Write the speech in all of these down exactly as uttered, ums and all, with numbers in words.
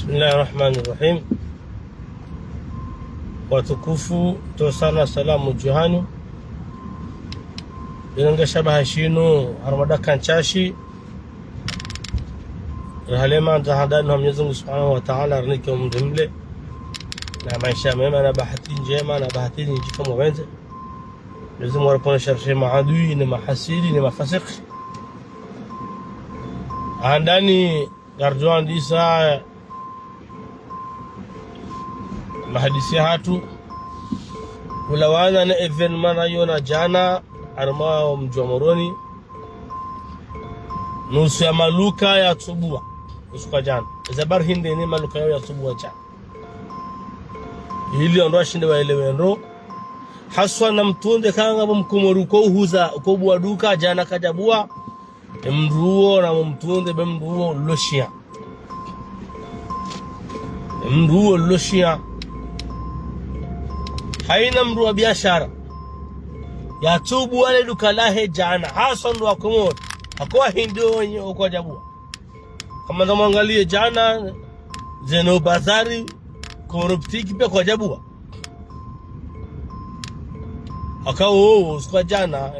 Bismillahi rahmani rahim. Watukufu, ntsontsaha salamu djuu hanyu. Ilonga shabaha shinu, harumwa dakika ntsashi. Rahalema ntsaha handani ha Mwenyezi Mungu Subhanahu wa Ta'ala, arinike umri mle. Na maesha mema, na bahati ndjema, na bahati nyindji kama wendze. Mwenyezi Mungu aripvonese sharri maadui, ne mahasidi, ne mafasiki. Handani, ngaridjo andisa mahadisi yahatru. Hulawana ne événement nayona djana, harumwa omdji wa Moroni. Nusu ya maduka yatsubuwa, usiku wa djana. Eza habari hindri ne maduka yawo yatsubuwa djana. Ili wandru washinde waelewe ndro. Haswa namtsunde kanga bo mkomori uko uhuza, uko buwa duka, djana kadjabuwa. Emdru uwo namumtsunde be mdru uwo lo shia. Emdru uwo lo shia. Haina mdru wa biashara yatsubuwa le duka lahe djana, haswa mdru wa Komori. Hako wahindi wenye kwadjabuwa. Hama nda mwangaliye djana, zeno bazari, Komoro Boutique pia kwadjabuwa. Haka wowo, usiku wa djana,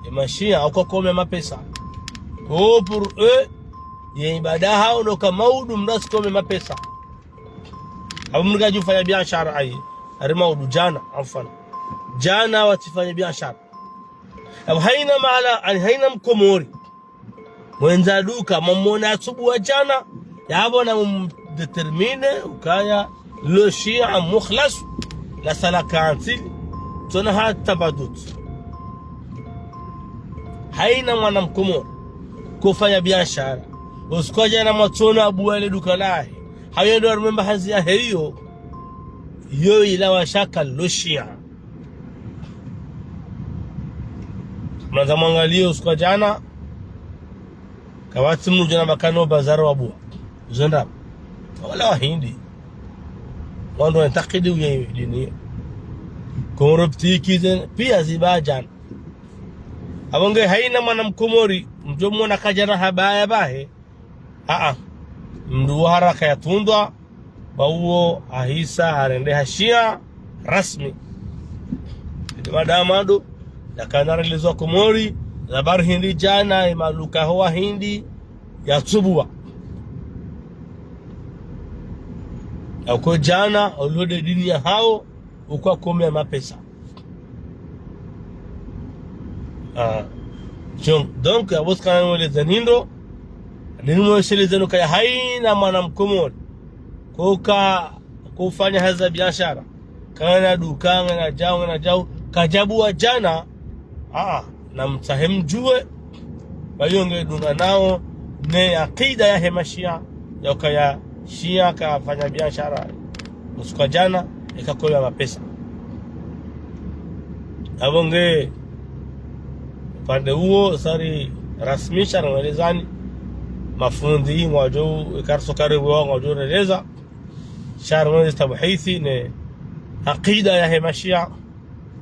emashia, haka kome mapesa. Oh, pour eux, ye ibada hawo no ka maudu mdru asikome mapesa. Abo mdru kadjufanya biashara ayi, hari maudu djana, afwan. Djana watsifanya biashara. Abo haina mahala, ani haina mkomori. Mwendza duka, mwamona yatsubuwa djana, yapvo namumdéterminer, ukaya, lo shia mukhlas, la salakantsi, tsona hata badut. Haina mwana mkomori, kofanya biashara. Usiku wa djana mwatsono abuwa le duka lahe. Hayo ndo harumwa embahazi yahe iyo. Yo ilawa shaka lo shia. Mwanza mwangaliye usiku wa djana, kawatsi mdru djana bakano bazari wabuwa. Zonda. Wala wahindi. Wandru wantakidi uye dini. Komoro Boutique zeno, pia ziba djana. Abo nge haina mwana mkomori, mdjo mwona kadjana habaya bahe. Aa. Mdru wa haraka yatsundwa, ba uwo ahisa harende ha shia rasmi. Ede madama ndo, yakana relezwa Komori, za habari hindri djana, emaduka ho wahindi, yatsubuwa. Yako djana, olode dini yahawo, ukwa kome ya mapesa. Ah. Donc, donc, abo tsikana mweleza nindo, dini mweleza no kaya haina mwana mkomori. Koka, kofanya hazi za biashara. Kana duka, ngena djau, ngena djau. Kadjabuwa djana. Aa, namtsahe mdjuwe. Bayo ngedunga nao, ne akida yahe mashia, ya ukaya shia kafanya biashara. Usiku wa djana, eka kome ya mapesa. Abo nge, upande uwo, sari rasmisha, ngwelezani, mafundi, ngwadjo, eka riso karibu, ngwadjo releza. Sha ri mwendze tabuhithi ne akida yahe mashia.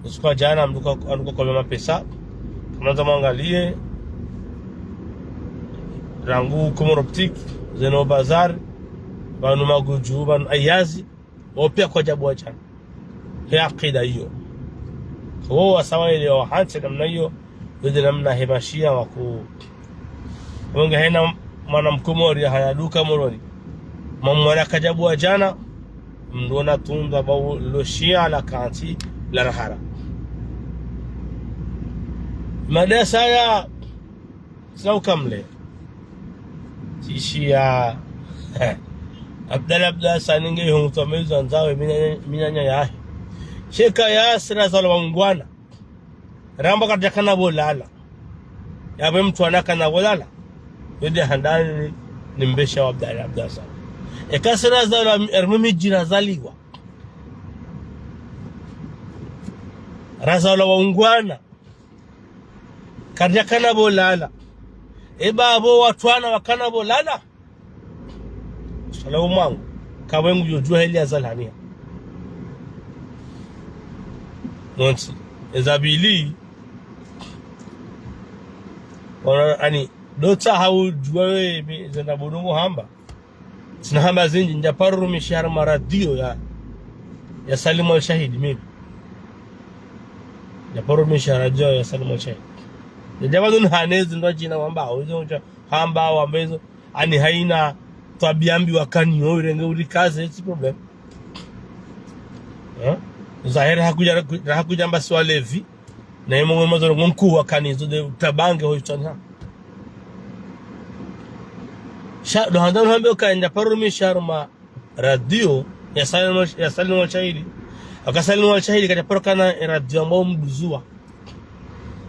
Usiku wa djana mdru ka, mdru kakome mapesa. Kamwanza mwangaliye. Rangu Komoro Boutique, zeno bazari, pvanu Magudju, pvanu Ayazi, wo pia kwadjabuwa djana. He akida iyo. Wo wasawa ile wahantsi namna iyo, wende namna he mashia waku. Wonge haina mwana mkomori haya duka Moroni. Mwamwona kadjabuwa djana, mdru ona tundwa ba uwo lo shia la kantsi la rahara. Madasa ya sina ukamle. Tsi shia. Abdallah Abdallah Sani nge hongu twa mezi wa ndzawe minanya, minanya yahe. Sheka ya sina zala wangwana. Ramba kadjakana bo lala. Yapvo mdru ana kana bo lala. Yende handani ni, ni mbesha wa Abdallah Abdallah Sani. Eka sina zala, ermimi djira zaliwa. Razala wangwana. Kadjakana bo lala. Eba abo watru wana wakana bo lala. Sala umwangu. Kawengu yodjuwa heli ya zalaniya. Montsi. Eza pvili. Ona ani. Dotsa haudjuwa we mi zenda budungu hamba. Tsina hamba zindji, ndjaparo rumishi harumwa radio ya, ya Salim Al Shahidi, mimi. Ndjaparo rumishi radio ya Salim Al Shahidi. Ndjaparo nihane zindru djina wamba, izo ndja hamba, wamba izo, ani haina twabia mbi wakaniyo, irenge urikaze, tsi problème. Eh? Zahera hakudja, hakudja mba si walevi. Na imo ngwe mazoro ngonku wakanizo de tabange ho itani ha. Sha, ndo handa nuhambe ukaya ndjaparo rumishi harumwa radio ya Salim, ya Salim Al Shahidi. Aka Salim Al Shahidi kadjaparo kana radio amba Mduzua.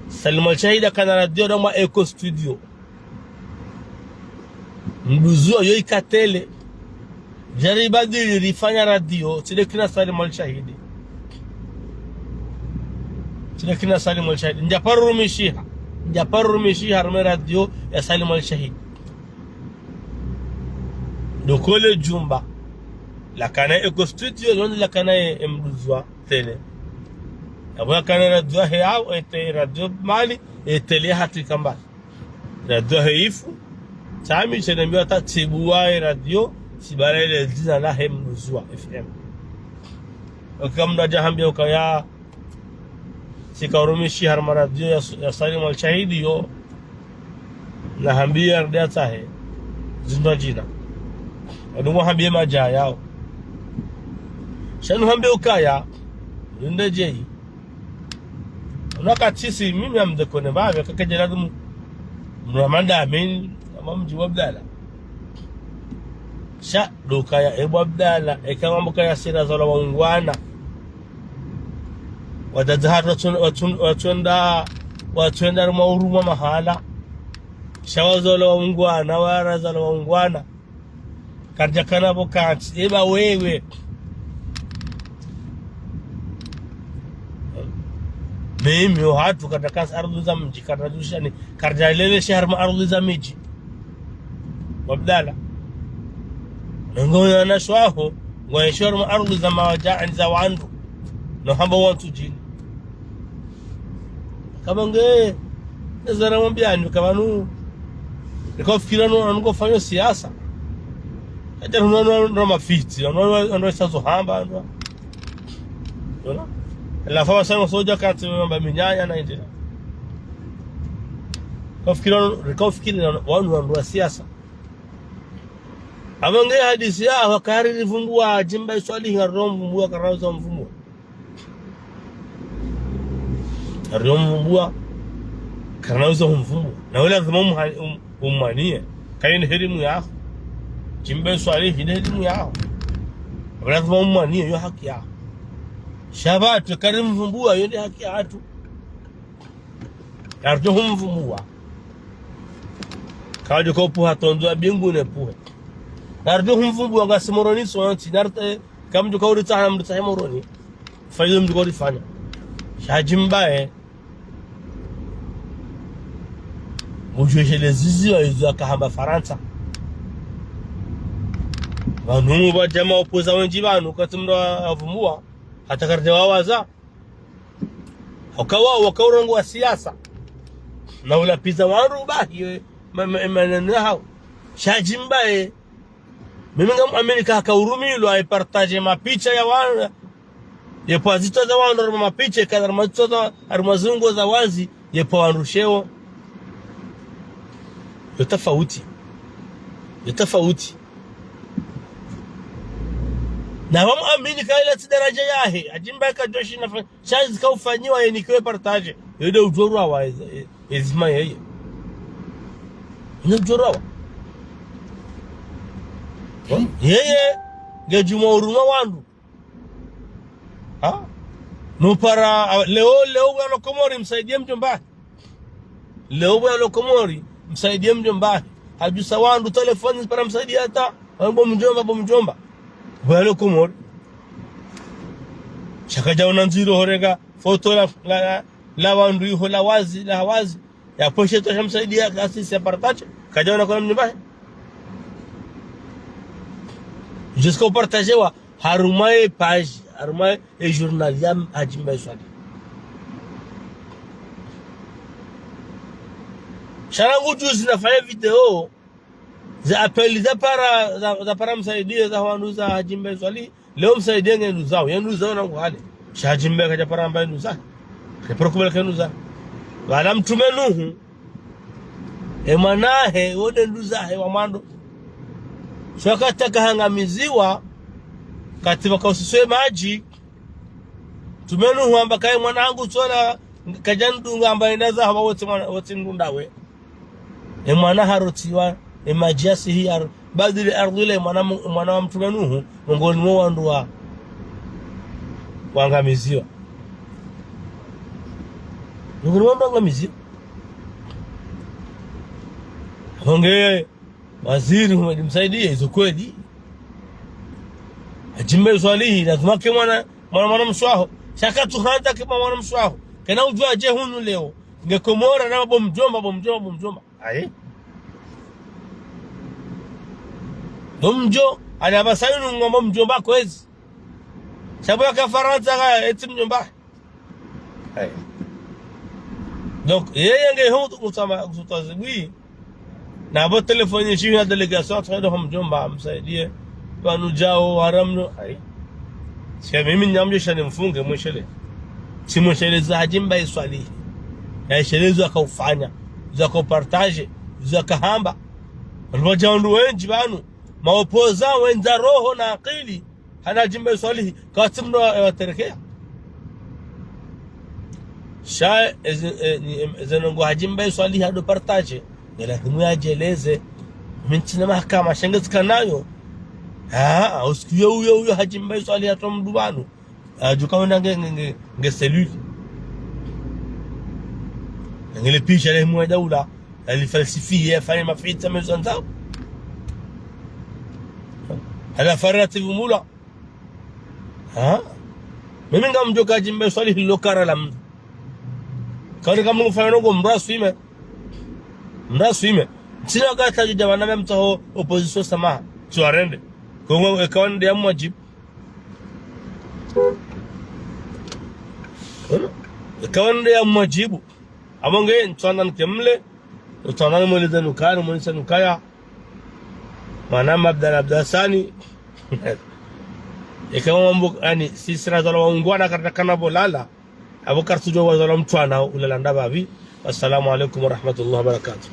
Salim Al Shahidi kana radio amba Echo Studio. Mduzua yo ika télé. Djari badili rifanya radio, tsi de kina Salim Al Shahidi. Tsi de kina Salim Al Shahidi. Ndjaparo rumishiha. Ndjaparo rumishiha harumwa radio ya Salim Al Shahidi. Ndo kole djumba lakana Echo Studio, ndo lakana ye Mduzua télé. Abo yakana radio he au, ete radio mali, e télé hatru ikamba. Radio he ifu, tsami tsenambiwa ta tsibuwa ye radio, tsibara ile dzina lahe Mduzua F M. Oka mndru adjahambia ukaya, tsika urumishi harumwa radio ya, ya Salim Al Shahidi yo, nahambia arde atsahe zindru djina. Wadungu hambie madja yao. Sha nuhambe ukaya, yunde djeyi. Ono wakati si mimi amdekone babe, kake djela dumu. Mramanda Amin, ama mdji wa Abdala. Sha, ndo ukaya, ebu Abdala, eka mambo kaya sira zala waungwana. Wadzadze hatru watsun-, watsun-, watsuenda, watsuenda harumwa urumwa mahala. Sha wazala waungwana, wara zala waungwana. Karidjakana pvo kantsi, eba wewe. Mimi ohatru karidjakantsi ardhwi za mdji, karidjajushani, karidjalelesha harumwa ardhwi za midji. Wa Abdala. Ngo wanashe waho, ngwaenshio harumwa ardhwi za mawadja, ani za wandru. No hamba wantru djini. Kama nge, nezara mwambiani, kama nu, niko fikira nu, nuko fanyo siasa. Kadja nu, nu, nu, nu mafiti, nu, nu, nu, nu, sazo hamba, nu. Unaona? La fama sana soja kati mamba minyanya na indira. Niko fikira nu, niko fikira nu, wanu, wanu wa siasa. Amba nge hadisi ya, wakari rivumbua, Djimba Swalihi, ngariro mvumbua, karauza mvumbua. Ngariro mvumbua, karauza mvumbua. Na wala lazima umha-, um-, umwaniye. Kayina helimu yaho. Djimba Swalihi, yina helimu yaho. Wala lazima umwaniye, yo haki yaho. Sha pvatsu, kari mvumbua, yo nde haki yahatru. Ngariro humvumbua. Kawadjo ka upvuha tondwa bingu ne pvuhe. Ngariro humvumbua ngasi Moroni sontsi, ngariro te, kamdjo ka uritsaha na mritsahe Moroni. Faizo mdjo ka urifanya. Sha Djimba e. Mdjuwe shele zizi wa izo yakahamba Farantsa. Pvanu pvadja ma opposants wendji pvanu, kati mndru avumbua. Hata karidja wawaza. Wakawa, waka urongoa siasa. Na ulapviza wandru bahi, e, ma-, ma-, maneno yahawo. Sha Djimba e. Mimi ngamwamini ka haka urumilwa, e partage mapicha ya wandru. Ye pvwa zitso za wandru, harumwa mapicha, kadha harumwa zitso za, harumwa zungo za wazi, ye pvwa wandru sheo. Yo tafauti. Yo tafauti. Na wamwamini ka ila tsi daraja yahe, Djimba kadjoshinda fa-, sha zika ufanyiwa yenikiwe partage. Yo nde udjorwawa ezi-, e-, ezima yeye. Yo nde udjorwawa. Yeye, ngedjuma uruma wandru. Ha? Nupara, a, leo, leo, walo Komori, msaidie mdjomba. Leo pvo yalo Komori, msaidie mdjomba. Hadjusa wandru telefoni, para msaidie hata. Wambo mdjomba, bo mdjomba. Pvo yalo Komori. Sha kadjaona ndziro horenga, foto la, la, la, la wandru iho la wazi, la wazi. Ya poshe to sha msaidie, kasi si ya partage. Kadjaona kona mdjomba. Jusqu'à partager wa, harumwa ye page, harumwa ye journal ya Djimba Swalihi. Sha rangu juzi nafanya video, Ze appel zapara, za, zapara Msaidie za wandru za Hadji Mbae Swalihi. Leo Msaidie nge nduzaho, ye nduzaho na nguhale. Sha Hadji Mbae kadjapara amba nduzaho. Kadjapara kubali ke nduzaho. Wala Mtrume Nuhu, e mwanahe, wo nde nduzahe wa mwando. Sha wakati yaka hangamiziwa, wakati waka usiswe madji, Mtrume Nuhu hamba kaye mwanangu tsola, kadja ndunga amba enda zaho, wontsi mwana, wontsi ndundawe. E mwana harotsiwa, e madji yasihi yaro, badili ardhwi le mwana mu-, mwana wa Mtrume Nuhu, mongoni mwa wandru wa, wangamiziwa. Mongoni mwa wandru wangamiziwa. Honge, waziri Humedi Msaidie, izo kweli. Hadji Mbae Swalihi, lazima ke mwana, mwana, mwana mshe waho. Sha katsuhandza ke mwana mshe waho. Kena udjuwa dje hunu leo. Nge Komori na bo mdjomba, bo mdjomba, bo mdjomba. Ayi. Bo mdjo, ali amba sayinu ngombo mdjomba kwezi. Sha bo yaka Farantsa ka, etsi mdjomba. Ayi. Donc, yeye nge hu, kusama, kusutwa zibwi. Na bo téléphone shi na délégation, atsoenda ho mdjomba, Msaidie. Pvanu djao, haramno. Ayi. Sha mimi nyamdje sha nimfunge, mwishele. Tsi mwishele za Hadji Mbae Swalihi. Ya ishele zo yaka ufanya, zo yaka upartage, zo yaka hamba. Wandru wadja wandru wendji pvanu. Ma opposants wendza roho na akili. Hana Hadji Mbae Swalihi, katsi mndru wa, wa terekea. Sha, eze, e, ni, em, eze ndrongo Hadji Mbae Swalihi hado partage, nge lazimu yadjeleze. Mi ntsina mahakama, sha nge tsikanayo. Ah, usiku yo uyo uyo Hadji Mbae Swalihi hatowa mndru pvanu. Adjuka wenda nge, nge, nge, nge cellule. Nge le picha le mwe daula. Ali falsifier, afanye mafitsa mezo ndzao. Ala farati vumula. Ha? Mimi ngamdjo ka Hadji Mbae Swalihi lo kara la mndru. Kawani kamwe ngufanya ndrongo mndru aswime. Mndru aswime. Ntsina wakati adjo dja pvanu mtsaho opposition samaha. Tsi warende. Kongo, e, kawani nde ya mwadjibu. Kawani nde ya mwadjibu. Amba nge, ntswanda nkemle. Ntswanda nge mweleze nukaya, mweleze nukaya. Mwana Abdallah Abdallah Sani. Eka mambo, yani, sisi razalwa wangwana karitsakana pvo lala. Apvo karitsudjuwa wazalwa mtwana ulala ndapvapvi. Assalamu alaikum warahmatullahi wabarakatuh.